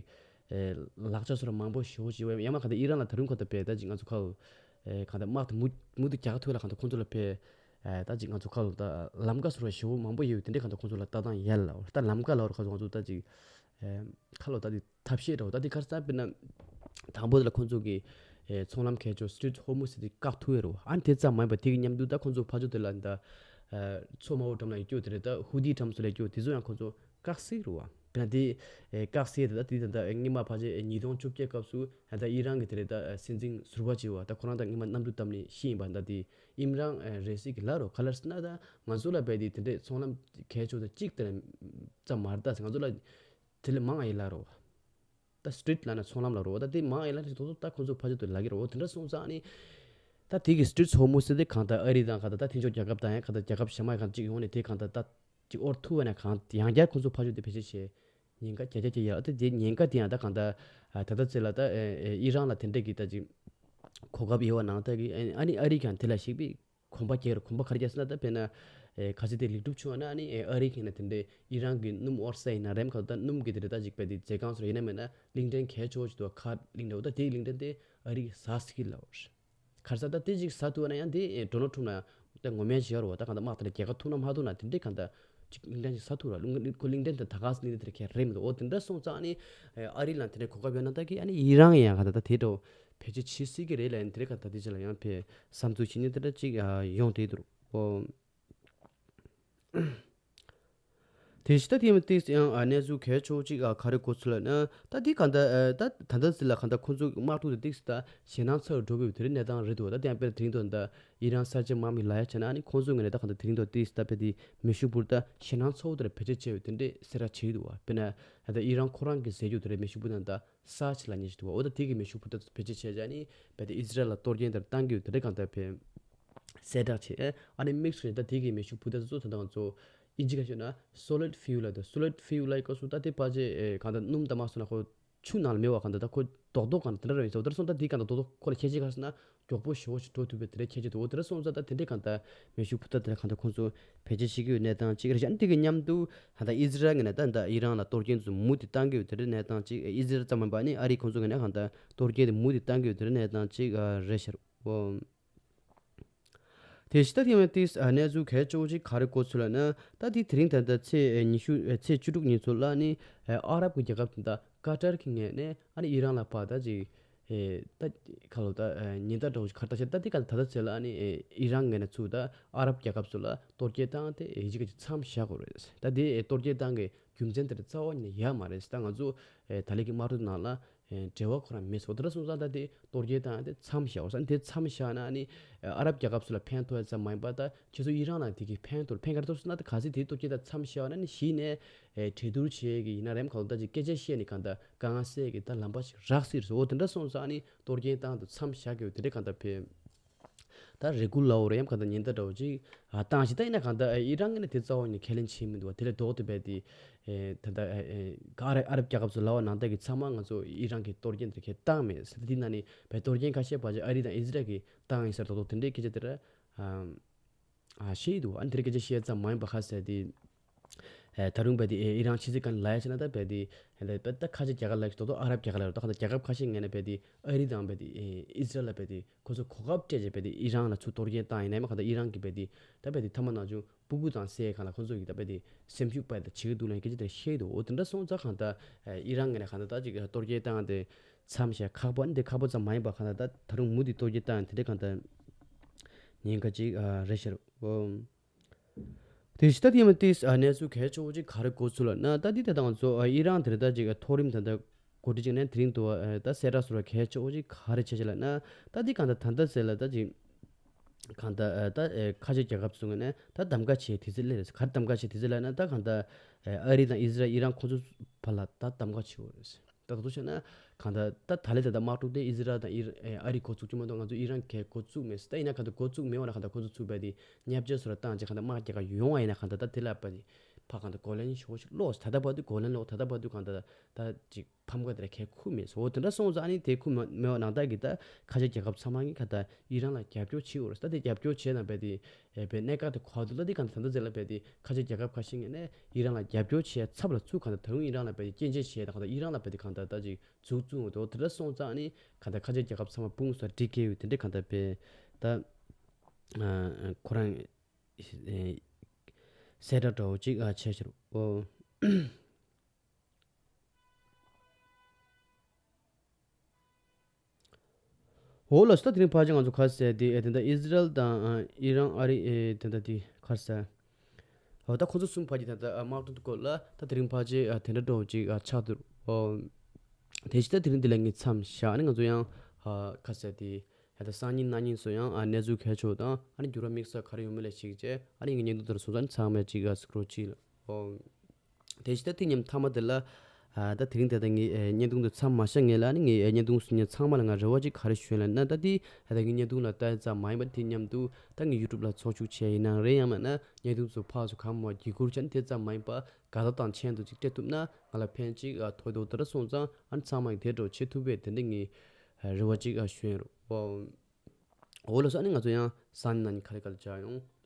ཨེ་ལག་ཆ་སོགས་ལ་མང་པོ་ཞེ་པོ་ཅིག་ཡོད། ཡང་མ་གང་ལྟར་ཨི་རན་ལ་ད་རུང་གང་ལྟར་བས་ད་ཅིག་ང་ཚོ་ཁ་ལ་ཨེ་གང་ལྟར་དམག་དེ་མུ་མུ་མཐུད་རྒྱག་ཐུབ་ལ་གང་ལྟར་ཁོང་ཚོ་ལ་བས་ཨེ་ད་ཅིག་ང་ཚོ་ཁ་ལ་ད་ལམ་ཀ་སོགས་ལ་ཞེ་པོ་མང་པོ་ཡོད། དེ་འདྲའི་གང་ལྟར་ཁོང་ཚོ་ལ་ལྟ་སྟངས་ཡལ་ལ། ད་ལམ་ཀ་ལ་བར་ཁ་ཚོ་ང་ཚོ་ད་ཅིག་ཨེ་ཁ་ལོ་ད་དེ་ཐབས་ཤེས་འདྲ་བོ་ད་དེ་ག་རེ་ཟེར་དཔེར་ན་དང་པོ་དེ་ལ་ཁོང་ཚོ་གི་ཨེ་ཚོང་ལམ་གལ་ཆེ་སི་ཊིཊ་ཧོར་མུ་ཛི་དེ་བཀག་ཐུབ་ཡོད་རེད་བ། ཨ་ནི་དེ་ཙམ་མ་ཡིན་པ་དེ་གི་མཉམ་དུ་ད་ཁོང་ཚོ་ཕར་ཕྱོགས་དེ་ལ་ད་ཨེ་མཚོ་དམར་པོ་འགྲམ་ལ་ཡོད་རྒྱུ་དེ་རེད། ད་ཧུ་ཐི་འགྲམ་ཚོ་ལ་ཡོད་རྒྱུ་དེ་ཚོ་ཡང་ཁོང་ཚོ་བཀག་སྲིད་རེད་བ། དཔེར་ན་དེ་ཨེ་བཀག་སྲིད་དེ་ད་དེ་ད་ད་སྔོན་མ་ཕལ་ཆེར་ཉིས་སྟོང་བཅོ་བརྒྱད་སྐབས་སུ་ད་ཨི་རན་གི་དེ་རེད་ད་ཨེ་སྲིད་འཛིན་ཟུར་པ་ཅིག་ཡོད་བ། ད་ཁོ་རང་ད་སྔོན་མ་གནམ་གྲུ་བཏང་ནས་ཤི་ཡིན་པ། ད་དེ་ཨིམ་རན་ཨེ་རེ་སི་གི་ལབ་རེད་བ། ག་རེ་ཟེར་ན་ད་ང་ཚོ་ལ་བས་དེ་དེ་འདྲའི་ཚོང་ལམ་གལ་ཆེ་ད་གཅིག་དེ་ཙམ་མ་རེད། ད་ང་ཚོ་ལ་དེ་ལས་མང་ང་ཡིན་ལབ་རེད་བ། ད་སི་ཊིཊ་ལབ་ན་ཚོང་ལམ་ལབ་རེད་བ། ད་དེ་མང་ང་ཡིན་ལབ་ན་དེ་ཚོ་ད་ཁོང་ཚོ་ཕར་ཕྱོགས་དེ་ལབ་ཀྱི་རེད་བ། དེ་འདྲ་སོང་ཙང་ནི་ད་དེ་གི་སི་ཊིཊ་ཧོར་མུ་ཛི་དེ་གང་ལྟར་ཨ་རི་དང་གང་ལྟར་ད་མཐུན་ཕྱོགས་རྒྱལ་ཁབ་དང་ཡང་གང་ལྟར་རྒྱལ་ཁབ་གཞན་མ་གང་ཅིག་ཡོང་ནས་དེ་གང་ལྟར་ད་ཅིག་དབོར་ཐུབ་པ་ན་གང་ཡང་བསྐྱར་ཁོང་ཚོ་ཕར་ཕྱོགས་དེ་བེད་སྤྱོད་བྱས་ཉེན་ཁ་བརྒྱ་ཆ་བརྒྱ་ཡོད། ད་དེ་ཉེན་ཁ་དེ་ཡང་ད་གང་ལྟར་ད་ལྟ་ཚེ་ལ་ད་ཨི་རན་ལ་དེ་འདྲ་གི་ད་ཅིག་གོ་སྐབས་ཡོད་པ་ནང་ད་གི་ཨ་ནི་ཨ་རི་གང་དེ་ལ་ཞིག་པའི་གོམ་པ་རྒྱག་རེད། གོམ་པ་ག་རེ་རྒྱག་ཟེར་ན་ད་དཔེར་ན་ཨེ་གལ་སྲིད་དེ་ལེགས་གྲུབ་བྱུང་བ་ན་ཨ་ནི་ཨེ་ཨ་རི་གིས་ན་དེ་འདྲའི་ཨི་རན་གི་སྣུམ་དབོར་ས་ཡིན་ན་རེམ་ཁ་ད་སྣུམ་གི་དེ་འདྲ་ད་ཅིག་པའི་དེ་མཛོད་ཁང་སོགས་ཡིན་ན་མིན་ན་གླིང་ཕྲན་གལ་ཆེ་བོ་ཞིག་འདུག་གླིང་ཕྲན་འོ་ད་དེའི་གླིང་ཕྲན་དེ་ཨ་རི་གིས་ཟ་སྲིད་ལབ་པ་རེད། ག་རེ་ཟེར་ད་དེ་ཅིག་ཟ་ཐུབ་པ་ན་ཡང་དེ་ཨེ་ཌོ་ནལ་ཊམ་ལ་ད་ངོ་མ་བྱེད་ཡ་རེད་བ། ད་གང་ལྟར་དམག་དེ་ལ་རྒྱལ་ཁ་ཐོབ་ན་མ་ཐོབ་ན་དེ་འདྲའི་གང་ལྟར་ཅིག་གླིང་ཕྲན་ཅིག་ཟ་ཐུབ་ར། ཁོ་གླིང་ཕྲན་དེ་ད་ག་སེ་གླིང་ཕྲན་དེ་ལ་ཁྱད་རེད་མི་འདུག་འོ་དེ་འདྲ་སོང་ཙང་ནི་ཨ་རི་ལ་དེ་འདྲའི་གོ་སྐབས་ཡོད་ན་ད་གི་ཨ་ནི་ཨི་རན་ཡང་ག་ད་ད་དེ་འདྲ་བེད་སྤྱོད་བྱེད་སྲིད་ཀྱི་རེད་ལབ་ནས་དེ་འདྲའི་ག་ད་དེ་ཅིག་ལ་ཡང་བས་བསམ་ཚུལ་བྱེད་ནི་དེ་འདྲ་ཅིག་ཡོང་བསྡད་འདུག་འོ། དེ་བཞིན་ད་དེ་ཡང་དེ་ཡང་གནས་ཚུལ་གལ་ཆེ་བོ་ཅིག་ག་རེ་གོ་ཚུལ་ལབ་ན། ད་དེ་ག་ད་ད་ད་ད་ཟིག་ལ་ག་ད་ཁོ་ཚོ་དམག་འཁྲུག་དེ་ཏིག་ཙམ་ད་ཞེད་སྣང་ཚ་བོ་འགྲོ་གི་ཡོད་དེ་རེད་གནས་སྟངས་རེད་འདུག་ད་དེ་ཡང་དཔེར་དེ་རིང་དུ་ད། ཨི་རན་གསར་བརྗེ་དམག་མི་ལ་ཡ་བྱས་ན་ཨ་ནི་ཁོང་ཚོའི་ངོས་ནས་ད་གང་ལྟར་དེ་རིང་དུ་ཏིས་ད་དཔེ་དེ་མེ་ཤུགས་འབུད་ད་ཞེད་སྣང་ཚ་བོ་དེ་འདྲ་བེད་སྤྱོད་བྱས་ཡོད་དེ་འདྲས་གསལ་བསྒྲགས་བྱས་ཡོད་འདུག་བ། དཔེར་ན་ད་ལྟ་ཨི་རན་ཁོ་རང་གིས་ཟེར་རྒྱུ་དེ་འདྲས་མེ་ཤུགས་འབུད་ད་ད་ས་ཆ་ལ་ཉེ་ཞིག་འདུག་བ། འོ་ད་དེ་གི་མེ་ཤུགས་འབུད་ད་བེད་སྤྱོད་བྱས་བྱས་ཨ་ནི་དཔེ་དེ་ཨི་ཟི་རལ་ལ་གཏོར་སྐྱོན་དེ་འདྲ་བཏང་གི་ཡོད་དེ་འདྲས་གང་ལྟར་བེད་གསལ་བསྒྲགས་བྱས། ཨ་ནི་དམིགས་སུ་ནས་ད་དེ་གི་མེ་ཤུགས་འབུད་ད་གཙོ་ད་ད་ང་ཚོ་ཨིན་ཇི་སྐད་ཤོད་ན་solid fuel་ལ་ད་solid fuel་ལ་སྐབས་སུ་ད་དེ་ཕལ་ཆེར་གང་ལྟར་སྣུམ་ད་མ་སོང་ན་ཁོ། ཆུ་ནང་ལ་མེད་པ་གང་ལྟར་ད་ཁོ་རྡོག་རྡོག་གང་ལྟར་དེ་འདྲ་ར་ཡིན་ས། འོ་དེ་འདྲ་སོང་ཙང་ད་དེ་གང་ལྟར་རྡོག་རྡོག་ཁོ་ལ་ཁྱད་ཆོས་ག་རེ་ཟེར་ན་མགྱོགས་པོ་ཞེ་པོ་ཞིག་འགྲོ་ཐུབ་པའི་དེ་འདྲའི་ཁྱད་ཆོས་འདུག་འོ་དེ་འདྲ་སོང་ཙང་ད་དེ་འདྲའི་གང་ལྟར་མེ་ཤུགས་འབུད་ད་དེ་གང་ལྟར་ཁོང་ཚོ་བེད་སྤྱོད་བྱེད་ཀྱི་ཡོད་གནས་སྟངས་གཅིག་རེད་ཤག་ཨ་ནི་དེ་གི་མཉམ་དུ་ད་ལྟ་ཨི་ཟི་རལ་ངོས་ནས་ད་ད་ཨི་རན་ལ་གཏོར་སྐྱོན་དེ་ཚོ་མུ་མཐུད་བཏང་གི་ཡོད་དེ་འདྲའི་གནས་སྟངས་གཅིག་ཨི་ཟི་རལ་ཙམ་མིན་པ་ཨ་ནི་ཨ་རིའི་ཁོང་ཚོ་ངོས་ནས་གང་ལྟར་གཏོར་སྐྱོན་དེ་མུ་མཐུད་བཏང་གི་ཡོད་དེ་འདྲའི་གནས་སྟངས་གཅིག་རེད་ཤག་འོ། དེ་བཞིན་ད་དེ་ཡང་ཏིས་གནས་ཚུལ་གལ་ཆེ་བོ་ཅིག་ག་རེ་གོ་ཚུལ་ལབ་ན། ད་དེ་དེ་རིང་ད་ལྟ་ཚེས་ཉི་ཤུ་ཚེས་བཅུ་དྲུག་ཉིན་ཚོ་ལ་ནི་ཨ་རབ་ཀྱི་རྒྱལ་ཁབ་དེ་འདྲ་ཀ་ཏར་གྱི་ངོས་ནས་ཨ་ནི་ཨི་རན་ལ་ཕར་ད་ཅིག་ ཨེ་ད་ཁ་ལོ་ད་ཨེ་ཉེན་བརྡ་འདྲ་བོ་ཞིག་ག་རེ་བཏང་ཤག་ད་འདི་ག་ད་ལྟ་ཚེ་ལ་ཨ་ནི་ཨེ་ཨི་རན་ངོས་ནས་ཚུར་ད་ཨ་རབ་རྒྱལ་ཁབ་ཚོ་ལ་གཏོར་སྐྱོན་བཏང་སྟེ་ཨེ་གཞིས་ཀ་ཅིག་མཚམས་བཞག་དགོས་རེད། ད་འདི་ཨེ་གཏོར་སྐྱོན་བཏང་གི་རྒྱུ་མཚན་དེ་རྩ་བ་ནས་ཡོད་མ་རེད། ད་ང་ཚོ་ཨེ་ད་ལན་གྱི་དམག་འཁྲུག་ནང་ལ་ཨེ་འབྲེལ་བ་ཁོ་རང་མེད་སོང་། དེ་འདྲ་སོང་ཙང་ད་དེ་གཏོར་སྐྱོན་བཏང་སྟེ་མཚམས་བཞག་འོ་ས་དེ་མཚམས་བཞག་ན་ཨ་ནི་ཨ་རབ་རྒྱལ་ཁབ་ཚོ་ལ་ཕན་ཐོགས་ཙམ་མ་ཡིན་པ་ད་ཁྱེད་ཚོ་ཨི་རན་ལ་དེ་གི་ཕན་ཐོགས་ཕན་ག་རེ་ཐོགས་སོང་ན། ད་གལ་སྲིད་དེ་གཏོར་སྐྱོན་དང་མཚམས་བཞག་ན་ཨ་ནི་གཞི་ནས་ཨེ་གྲོས་བསྡུར་བྱེད་ཀྱི་ཡིན་ན་རེམ་ཁ་ལོ་ད་ཅིག་སྐད་ཆ་བཤད་ནས་གང་ལྟར་དཀའ་ངལ་སེལ་གྱི་ད་ལམ་པ་ཞིག་རག་སྲིད་རེད། འོ་དེ་འདྲ་སོང་ཙང་ཨ་ནི་གཏོར་སྐྱོན་བཏང་དང་མཚམས་བཞག་གི་འོ་དེ་འདྲ་གང་ལྟར་ཕན། ད་རེ་སྐུལ་ལའོ་རེ་ཡམ་གང་ལྟར་ཉེན་བརྡ་འདྲ་བོ་ཅིག་ཨ་བཏང་ཞིག་ད་ཡིན་ན་གང་ལྟར་ཨི་རན་ངོས་ནས་དེ་རྩ་བ་ནས་ཁས་ལེན་བྱེད་མི་འདུག་བ། དེ་ལས་ལྡོག་སྟེ་བས་དེ་ཨེ་ད་ལྟ་ཨེ་ཨེ་ཨ་ར་ཨ་རབ་རྒྱལ་ཁབ་ཚོ་ལབ་པ་ནང་ལྟར་གྱི་ཚང་མ་ང་ཚོ་ཨི་རན་གྱི་གཏོར་སྐྱོན་དེ་ཁས་བཏང་མེད་ཟེར། དེ་ནང་ནས་བས་གཏོར་སྐྱོན་ཁ་ཤས་ཕལ་ཆེར་ཨ་རི་དང་ཨི་ཟི་རལ་གྱིས་བཏང་ཡིན་ཟེར་ཏོག་ཏོག་དེ་འདྲའི་སྐད་ཆ་དེ་ར་ཨ་ཨ་བཤད་ཡི་འདུག་ཨ་ནི་དེ་རིང་སྐད་ཆ་བཤད་ཙམ་མ་ཡིན་པ་ཁ་གསལ་དེ། ཨེ་ད་རུང་བས་དེ་ཨེ་ཨི་རན་ཕྱི་སྲིད་བཀའ་བློན་ལབ་ཡ་བྱས་ན་ད་བས་དེ་ཨེ་ད་ད་ཁ་ཆེ་རྒྱལ་ཁབ་ལབ་ཀྱི་ཏོག་ཏོག་ཨ་རབ་རྒྱལ་ཁབ་ལབ་རེད། ད་ག་ད་རྒྱལ་ཁབ་ཁ་ཤས་ངོས་ནས་བས་དེ་ཨ་རི་དང་བས་དེ་ཨེ་ཨི་ཟི་རལ་ལ་བས་དེ་ཁོ་ཚོ་གོ་སྐབས་སྤྲད་བྱས་བས་དེ་ཨི་རན་ལ་ཚུར་གཏོར་སྐྱོན་བཏང་ཡིན་ནའི་མ་ག་ད་ཨི་རན་གྱིས་བས་དེ་ད་བས་དེ་ཐ་མ་ནང་བྱུང་སྤུ་གུ་དང་བསད་གང་ལ་ཁོ་ཚོ་གིས་ད་བས་དེ་སེམས་ཤུགས་སྤར་ད་བྱེད་ཀྱི་འདུག་ལབ་སྐད་ཆ་དེ་བཤད་ཀྱི་འདུག་འོ་དེ་འདྲ་སོང་ཙང་གང་ད་ཨེ་ཨི་རན་ངོས་ནས་གང་ད་ད་ཅིག་གཏོར་སྐྱོན་བཏང་དེ་མཚམས་བཞག་ཁག་པོ་ཨ་ནི་དེ་ཁག་པོ་ཙམ་མ་ཡིན་པ་གང་ད་ད་ད་རུང་མུ་མཐུད་གཏོར་སྐྱོན་བཏང་དེ་འདྲ་གང་ད་ཉེན་ཁ་ཅིག་ཨ་རེད་ཤག་རོ། དེ་ཕྱི་ད་དེ་མ་ཏིས་ཨ་གནས་ཚུལ་གལ་ཆེ་བོ་ཅིག་ག་རེ་གོ་ཚུལ་ལ་ན་ད་འདི་ད་ང་ཚོ་ཨ་ཨི་རན་དེ་རེད། ད་ཅིག་ཨ་མཐོ་རིམ་ད་ད་འགོ་ཁྲིད་ཅིག་ནས་དེ་རིང་དུ་ཨ་ད་གསལ་བསྒྲགས་སུ་ར་གལ་ཆེ་བོ་ཅིག་ག་རེ་བྱས་ཅིག་ལ་ན་ད་འདི་གང་ད་ད་ད་ཟེར་ལ་ད་ཅིག་གང་ད་ཨ་ད་ཨེ་ཁ་ཆེ་རྒྱལ་ཁབ་ཚོ་ངོས་ནས་ད་གདམ་ག་བྱས་དུས་ཚོད་སླེབས་རེད། ག་རེ་གདམ་ག་བྱས་དུས་ཚོད་ལ་ན་ད་གང་ད་ཨེ་ཨ་རི་དང་ཨི་ཟི་རལ་ཨི་རན་ཁོ་ཚོ་བར་ལ་ད་གདམ་ག་བྱེད་འོ་རེད། ད་ད་དུ་བྱས་ན་གང་ལྟར་ད་ད་ལས་ད་ལྟ་དམག་འཁྲུག་དེ་ཨི་ཟི་རལ་དང་ཨི་ཨ་རི་འགོ་བཙུགས་ཀྱི་མ་གཏོགས་ང་ཚོ་ཨི་རན་གས་འགོ་བཙུགས་མེད། ད་ཡིན་ན་གང་ལྟར་འགོ་བཙུགས་མེད་པ་ན་གང་ལྟར་ཁོ་ཚོ་ཚུགས་པ་དེ་བརྙས་བཅོས་སོགས་ལ་བཏང་རྗེས་གང་ལྟར་དམག་རྒྱག་ག་ཡོང་བ་ཡིན་ན་གང་ལྟར་ད་དེ་ལ་ཕ་ཕ་གང་ལྟར་གོ་ལན་ཞོ་ཞིག་ལོག་ད་ལྟ་བར་དུ་གོ་ལན་ལོག་ད་ལྟ་བར་དུ་གང་ལྟར་ད་ཅིག་ཕམ་ཁ་དེ་ལ་གས་ཁུར་མེད་སོ། དེ་འདྲ་སོང་ཙང་ཨ་ནི་དེ་ཁུར་མེད་པ་ནང་ལྟར་གྱི་ད་ཁ་ཆེ་རྒྱལ་ཁབ་ཚང་མ་གིས་གང་ལྟར་ཨི་རན་ལ་རྒྱབ་སྐྱོར་བྱེད་འོ་རེད། ད་དེ་རྒྱབ་སྐྱོར་བྱས་ན་བས་དེ་ཨེ་བས་གནད་འགག་དེ་གོ་བ་དུ་ལ་དེ་གང་ལྟར་ད་ལྟ་ཟེར་ལ་བས་དེ་ཁ་ཆེ་རྒྱལ་ཁབ་ཁ་ཤས་ངོས་ནས་ཨི་རན་ལ་རྒྱབ་སྐྱོར་བྱས་ཚབ་ལ་ཚུར་གང་ལྟར་ད་རུང་ཨི་རན་ལ་བས་དེ་སྐྱོན་བརྗོད་བྱས་ད་གང་ལྟར་ཨི་རན་ལ་བས་དེ་གང་ལྟར་ད་ཅིག་འཛུགས་བཙུགས་འོ་དོ་དེ་འདྲ་སོང་ཙང་ཨ་ནི་གང་ལྟར་ཁ་ཆེ་རྒྱལ་ཁབ་ཚང་མ་དཔུང་སོ་འགྲིག་གི་ཡོད། དེ་འདྲ་གང་ལྟར་བས་ད་ཨ་ཁོ་རང་ཨེ་གསལ་བསྒྲགས་འདྲ་བོ་ཅིག་ཨ་བྱས་ཤག་རོ། འོ་ལགས་སོ། ད་དེ་རིང་ཕལ་ཆེར་ང་ཚོ་ག་རེ་ཟེར་དེ་ཨེ་དེ་འདྲ་ཨི་ཟི་རལ་དང་ཨ་ཨི་རན་ཨ་རི་ཨེ་དེ་འདྲ་དེ་ག་རེ་ཟེར། འོ་ད་ཁོ་ཚོ་གསུམ་བར་གྱི་དེ་འདྲ་ཨ་དམག་འཁྲུག་དེ་སྐོར་ལ་ད་དེ་རིང་ཕལ་ཆེར་ཨ་དེ་འདྲ་འདྲ་བོ་ཅིག་ཨ་ཆགས་འདུག་འོ་དེ་བཞིན་ད་དེ་རིང་འདི་ལ་ངས་མཚམས་བཞག་ཨ་ནི་ང་ཚོ་ཡང་ཨ་ག་རེ་ཟེར་དེ་ཨ་ད་སང་ཉིན་གནངས་ཉིན་སོགས་ཡང་ཨ་གནས་ཚུལ་གལ་ཆེ་བོ་དང་ཨ་ནི་འགྱུར་བ་དམིགས་བསལ་ག་རེ་ཡོད་མེད་ལ་གཞིགས་བྱས་ཨ་ནི་ངའི་བརྙན་ཐུང་དེར་སོང་ཙང་ཨ་ནི་ཚང་མས་ཅིག་ཨ་གཟིགས་རོགས་གྱིས་ལགས། འོ། དེ་བཞིན་ད་དེ་མཉམ་མཐའ་མ་དེ་ལ། ཨ་ད་དེ་རིང་དེ་ད་ངས་ཨེ་བརྙན་ཐུང་དེ་མཚམས་མ་བཞག་སྔོན་ལ་ནི་ངས་ཨེ་བརྙན་ཐུང་གཟིགས་མཁན་ཚང་མ་ལ་ང་རེ་བ་ཅིག་ག་རེ་ཞུ་ཡིན་ལབ་ན། ད་དེ་ད་ངས་བརྙན་ཐུང་ལ་ལྟ་ཡ་ཙམ་མ་ཡིན་པར་དེ་མཉམ་དུ་ད་ངས་ཡུ་ཊུབ་ལ་ཚོགས་ཞུགས་བྱས་ཡིན་ནའང་རེད། ཡང་མིན་ན་བརྙན་ཐུང་ཚོ་ཕར་ཚུར་གང་མང་བརྒྱུད་བསྐུར་བྱས་ནས་དེ་ཙམ་མ་ཡིན་པར་དགའ་རབ་དང་མཆན་དུ་ཅིག་སྤྲད་ཐུབ་ན་ང་ལ་ཕན་ཅིག་ཨ་ཐོགས་འདུག་དེ་འདྲ་སོང་ཙང་ཨ་ནི་ཚང་མ་གིས་དེ་འདྲ་བྱེད་ཐུབ་པས་དེ་འདྲ་ངས་ཨ་རེ་བ་ཅིག་ཨ་ཞུ་ཡིན་རོ། འོ་ལགས་སོ། ཨ་ནི་ང་ཚོ་ཡང་སང་ཉིན་གནངས་ཉིན་ག་ལེ་ག་ལེ་མཇལ་ཡོང་།